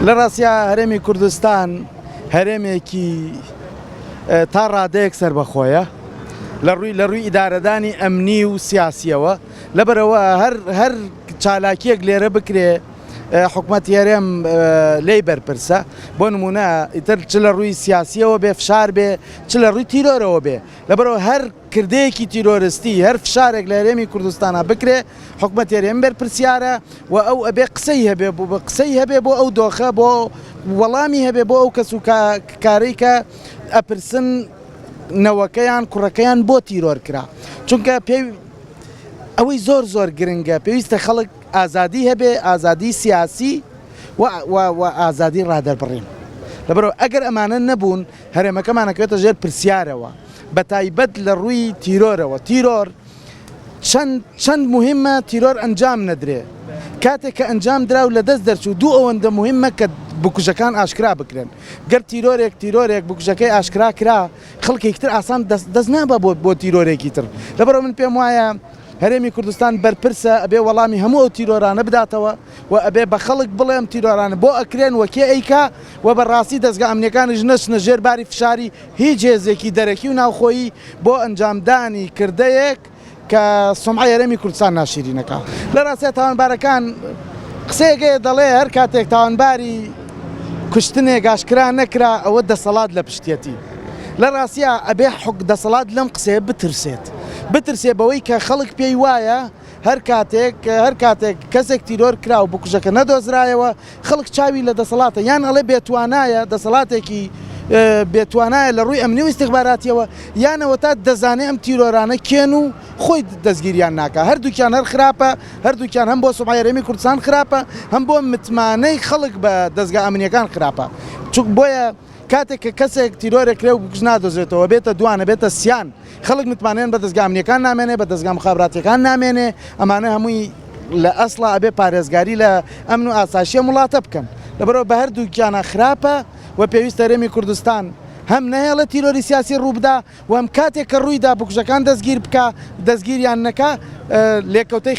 لە ڕاستیا هەرێمی کوردستان هەرێمێکی تا ڕادەیەک سەربەخۆیە لە ڕووی لە ڕووی ئیدارەدانی ئەمنی و سیاسیەوە لەبەرەوە هەر هەر چالاکیەک لێرە بکرێ حکومەتی هەرێم لێی بەرپرسە بۆ نمونە ئیتر چ لە ڕووی سیاسیەوە بێ فشار بێ چ لە ڕووی تیرۆرەوە بێ لەبەرەوە هەر کردەیەکی تیرۆرستی هەر فشارێک لە هەرێمی کوردستانا بکرێ حکومەتی هەرێم بەرپرسیارە و ئەو ئەبێ قسەی هەبێ قسەی هەبێ بۆ ئەو دۆخە بۆ وەڵامی هەبێ بۆ ئەو کەس و کارەی کە ئەپرسن نەوەکەیان کوڕەکەیان بۆ تیرۆر کرا چونکە پێ ئەوەی زۆر زۆر گرنگە پێویستە خەڵک ئازادی هەبێ ئازادی سیاسی و و ئازادی ڕادەربڕین لەبەرەوە ئەگەر ئەمانە نەبوون هەرێمەکەمان ئەکەوێتە ژێر پرسیارەوە بەتایبەت لە ڕووی تیرۆرەوە، تیرۆر چەند چەند موهیمە تیرۆر ئەنجام نەدرێ، کاتێک کە ئەنجام درا و لەدەست دەرچوو دوو ئەوەندە موهیمە کە بکوژەکان ئاشکرا بکرێن، گەر تیرۆرێک تیرۆرێک بکوژەکەی ئاشکرا کرا خەڵکێکی تر ئاسان دەست دەست نابا بۆ بۆ تیرۆرێکی تر، لەبەرئەوە من پێم وایە هەرێمی کوردستان بەرپرسە ئەبێ وەڵامی هەموو ئەو تیرۆرانە بداتەوە و ئەبێ بە خەڵک بڵێ ئەم تیرۆرانە بۆ ئەکرێن و کێ ئەیکا و بە ڕاستی دەزگا ئەمنیەکانیش نەچنە ژێر باری فشاری هیچ هێزێکی دەرەکی و ناوخۆیی بۆ ئەنجامدانی کردەیەک کە سومعەی هەرێمی کوردستان ناشیرینەکا. لە ڕاستیا تاوانبارەکان قسەیەک هەیە دەڵێ هەر کاتێک تاوانباری کوشتنێک ئاشکرا نەکرا ئەوە دەسەڵات لە پشتیەتی. لە ڕاستیا ئەبێ حک دەسەڵات لەم قسەیە بترسێت. بترسێ بەوەی کە خەڵک پێی وایە هەر کاتێک هەر کاتێک کەسێک تیرۆر کرا و بکوژەکە نەدۆزرایەوە خەڵک چاوی لە دەسەڵاتە یان ئەڵێ بێتوانایە دەسەڵاتێکی بێتوانایە لە ڕووی ئەمنی و ئیستیخباراتیەوە یان ئەوەتا دەزانێ ئەم تیرۆرانە کێن و خۆی دەستگیریان ناکا هەردووکیان هەر خراپە هەردووکیان هەم بۆ سومعەی هەرێمی کوردستان خراپە هەم بۆ متمانەی خەڵک بە دەزگا ئەمنیەکان خراپە چونکە بۆیە کاتێک کە کەسێک تیرۆرێک کرێ و بکوژ نادۆزرێتەوە بێتە دوان ئەبێتە سیان خەڵک متمانەیان بە دەزگا ئەمنیەکان نامێنێ بە دەزگا مخابراتیەکان نامێنێ ئەمانە هەمووی لە ئەسڵا ئەبێ پارێزگاری لە ئەمن و ئاسایشی ئەم وڵاتە بکەن لەبەرئەوە بە هەردووکیانە خراپە و پێویستە هەرێمی کوردستان هەم نەهێڵێ تیرۆری سیاسی ڕووبدا و هەم کاتێک کە ڕوویدا بکوژەکان دەستگیر بکا دەستگیریان نەکا لێکەوتەی.